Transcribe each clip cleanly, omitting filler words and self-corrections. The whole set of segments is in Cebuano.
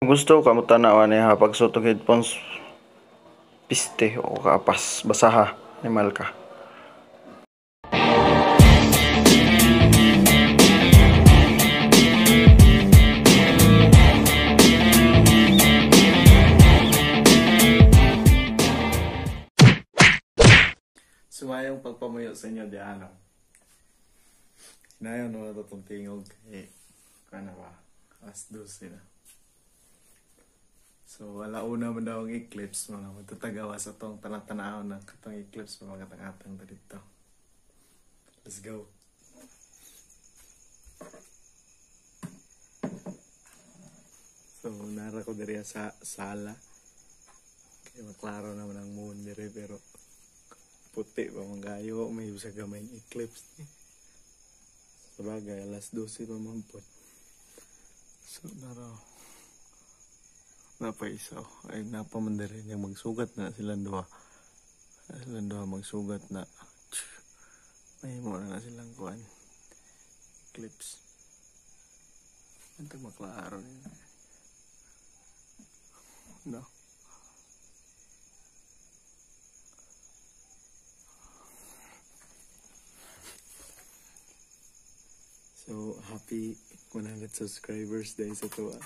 Gusto ka mo tanawa niya pagsuot og headphones, piste o kaapas, basaha, animal ka. Sumayong pagpamuyo sa inyo di ano. Hinayon na ito itong tingog kay ano ba? 12:00 na. So alauna man daw ang eclipse mga magtatagawa sa tong tanatanaw ng katong eclipse mga katang-atang dito. Let's go. So nara ko diri sa sala. Kaya maklaro naman ang moon diri pero puti pa man kayo, may bisa gamay eclipse ni. Sabagay 12:00 pa man pud. So nara napaisaw ay napaman diri niya magsugat na silang duha. Silang duha magsugat na. Mahimo na silang kuan. Eclipse. Antag maklaro niya. No. So, happy 100 subscribers day sa tuwa.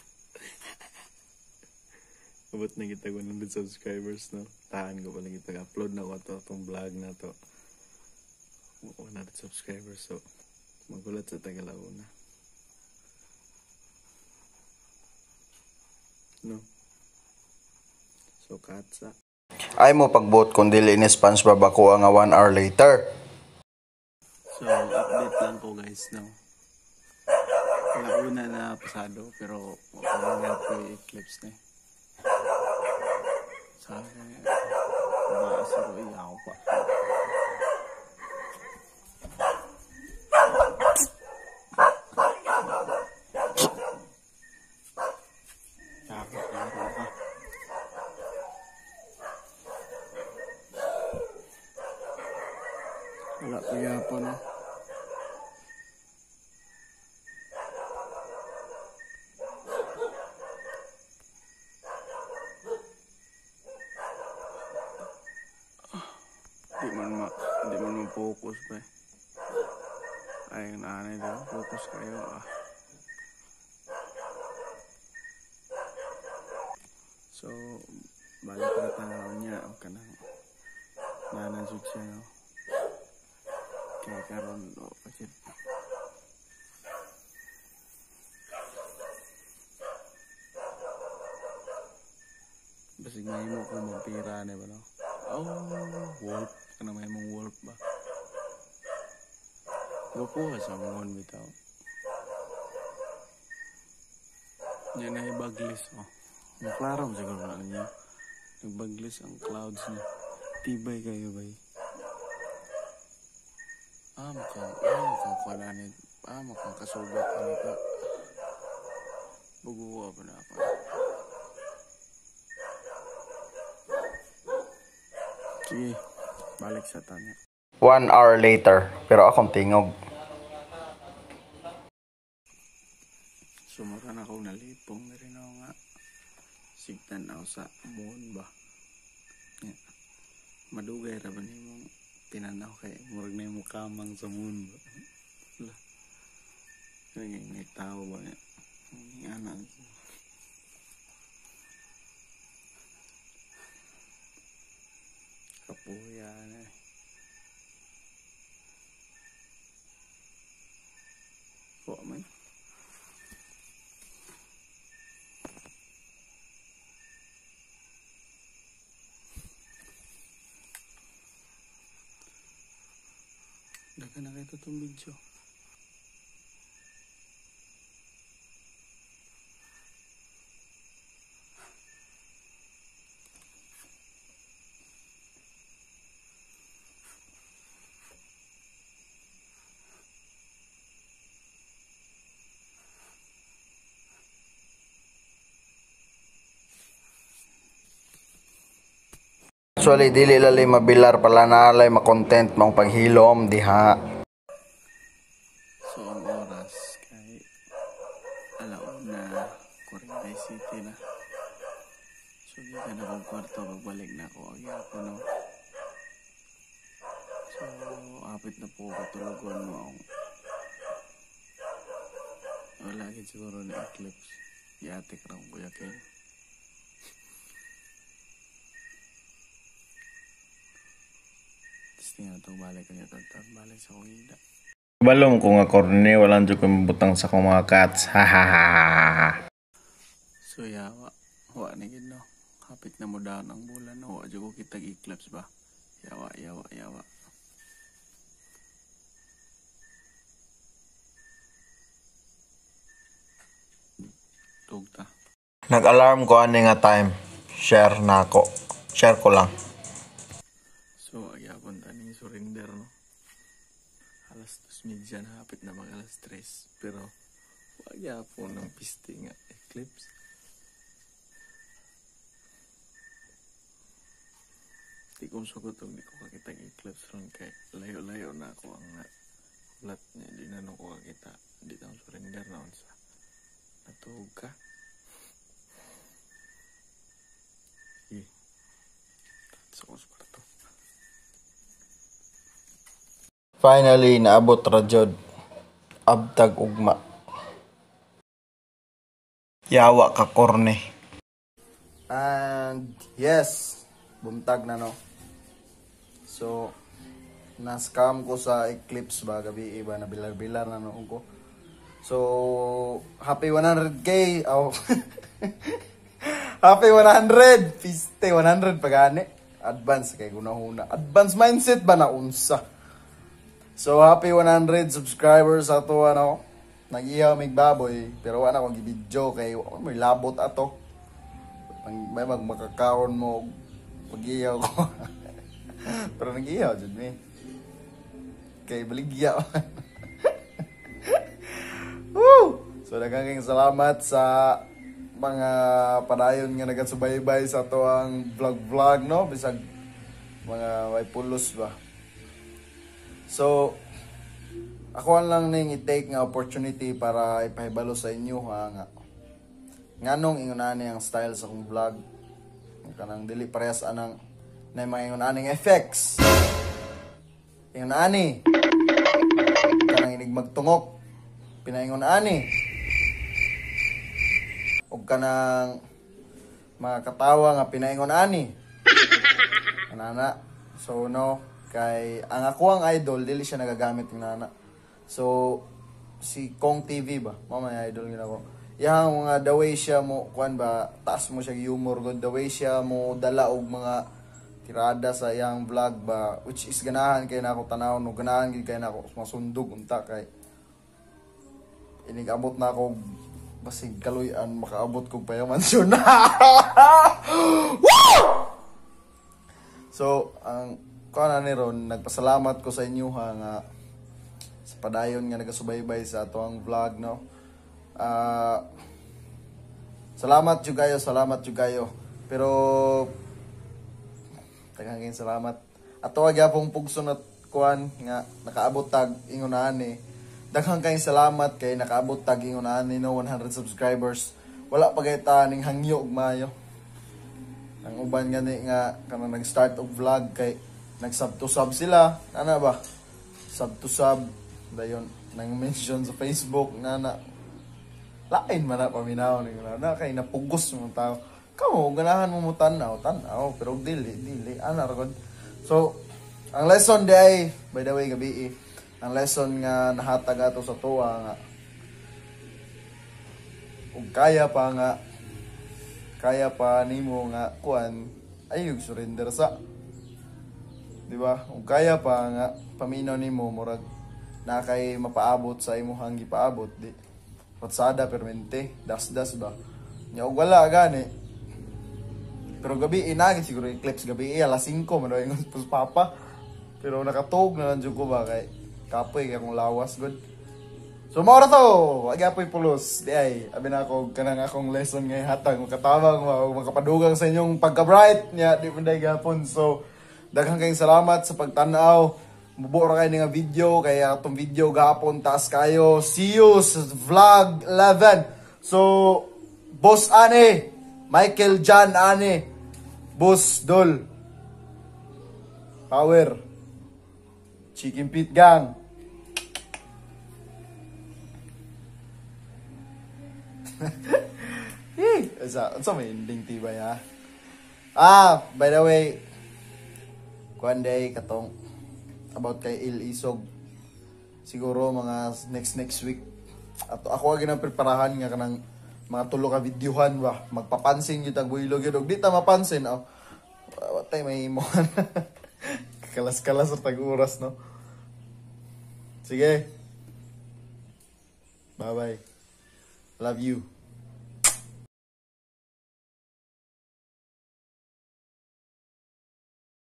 Abot na kita 100 subscribers, no? Tahan ko pala kita. Upload na ko to, itong vlog na to. 100 subscribers, so magulat sa Tagalauna. No? So, katsa. Ay mo pagbuot kung dili ni SpongeBob ako nga 1 hour later. So, update lang ko guys, no? Alauna na pasado, pero wala nga po yung eclipse na eh. Sabi niya, baasa ko, iyaw pa. Yako ka. Wala pa yapa na. Di man ma-focus ba eh. Ay, nanay daw. Focus kayo ah. So, balik na tanaw niya. O ka nang nanasod siya no. Kaya karon o kasi basig mahimo ko magpira na ba no? Oh, wolf. Kana may mong wolf ba? Gwapo sa moon bitaw. Yan ay baglis oh. Naklaro mo siguro na niya. Nagbaglis ang clouds niya. Tibay kayo bay. Ah, mukhang kuwan ni. Ah, mukhang kasugat ani ka. Buguwa pa na ako. Sige, balik sa tanya. 1 hour later, pero akong tingog. Sumura na ako nalipong na rin ako nga. Sigtan ako sa moon ba. Yeah. Madugay ra ba nimong tinanaw kay murag na yung kamang sa moon ba. Wala. Kaya may tao ba niya. Ang anak. Kapuya na eh. Kuha man. Daga na kayo itong video. Actually, dili lalay mabilar pala na alay makontent mong paghilom diha. So, ang oras kay 1:47 Okay na. So gikan akong kwarto, pagbalik na ako agyapon, no. So apit na po katulugon mo akong wala gid siguro na eclipse. Giatik ra akong Kuya Ken. Tapos tingnan itong balik ko niya, balik sa akong hida. Balong ko nga korne, walang jud ko mabutang sa akong mga cats. Ha ha ha ha. So yawa, wa na gid no. Hapit na mo down ang bulan no. Wa jud ko kitag eclipse ba. Yawa, yawa, yawa. Tugta. Nag-alarm ko ani nga time. Share na ako. Share ko lang. So agyapon ta ning surrender no. 2:30 na, hapit na mag 3:00. Pero wa gyapon ng piste nga eclipse. Di ko sugot og di ko kakita ang eclipse ron kay layo-layo na ako ang hulat niya. Di na ko kakita. Di ta surrender na unsa. Natuog ka. Sige. Tatso ko sa kwarto. Finally, naabot ra jud. Abtag ugma. Yawa ka korne. And yes, bumtag na no. So na-scam ko sa eclipse ba gabi iba na bilar-bilar na noon ko. So happy 100k. Oh. Happy 100. Piste 100 pagani. Advance kay gunahuna. Advance mindset ba na unsa. So happy 100 subscribers ato ano. Nag-ihaw mig baboy pero wala akong gibidyo kay may labot ato. May magmakakaon mo pag-ihaw ko. Pero nag-ihaw jud mi. Kay baligya. Woo! So daghang salamat sa mga padayon nga nagasubaybay sa ato ang vlog-vlog no, bisag mga way pulos ba. So ako lang ning i-take nga opportunity para ipahibalo sa inyo ha nga nganong ingon ani ang style sa akong vlog. Kanang dili parehas anang na mga ingon aning effects. Ingon ani. Kanang inig magtungok. Pinaingon ani. Og kanang mga katawa nga pinaingon ani. Anana. So no, kay ang ako ang idol dili siya nagagamit ng nana. So si Kong TV ba, mao may idol gid ako. Yang mga the way siya mo kuan ba, taas mo siya humor god, the way siya mo dala og mga tirada sa iyang vlog ba, which is ganahan kay nako tan-awon no, ganahan gid kay nako masundog unta kay inig-abot na ako basig kaluy-an makaabot kog payaman siya na. Woo! So ang kuan ni ron, nagpasalamat ko sa inyo ha nga sa padayon nga nagasubaybay sa ato ang vlog no. Salamat jud kayo, salamat jud kayo. Pero daghang salamat. Ato gyapong pugson at kuan nga nakaabot tag ingon ani. Daghang kayong salamat kay nakaabot tag ingon ani no, 100 subscribers. Wala pa kay ta ning hangyo og maayo. Ang uban gani nga kanang nag-start og vlog kay nag-sub to sub sila, ana ba? Sub to sub dayon nang mention sa Facebook nana. Lain man na paminaw ning na kay napugos mo tao. Kamo ganahan mo mo tan-aw, tan-aw pero dili dili ana ra gud. So ang lesson di ay, by the way gabi ang lesson nga nahatag ato sa tuwa nga ug kaya pa nga kaya pa nimo nga kuan ayog surrender sa, di ba? Ug kaya pa nga paminaw nimo murag na kay mapaabot sa imong gipaabot di patsada permente dasdas ba nya og wala gani. Pero gabi inagi siguro eclipse gabi alas 5 man ingon pus papa. Pero nakatug na lang jud ko ba kay kapoy kay akong lawas gud. So mao ra to, agyapon pulos di ay abi na ako kanang akong lesson ngay hatag makatabang makapadugang sa inyong pagka-bright nya di man day gapon. So daghang kayong salamat sa pagtan-aw. Mubuo ra kayo nga video kay atong video gapon taas kayo. See you sa vlog 11. So Boss Ane! Michael John Ane! Boss Dol! Power! Chicken Pit Gang! Eh, sa may ending tibay ha? Ah, by the way, kuan day katong about kay Il Isog. Siguro mga next next week. Ato ako ang ginapreparahan nga kanang mga tulo ka videohan ba. Magpapansin gyud ang builo gyud. Ug di ta mapansin oh. Wa tay may mo. Kalas-kalas ra tag oras, no. Sige. Bye-bye. Love you.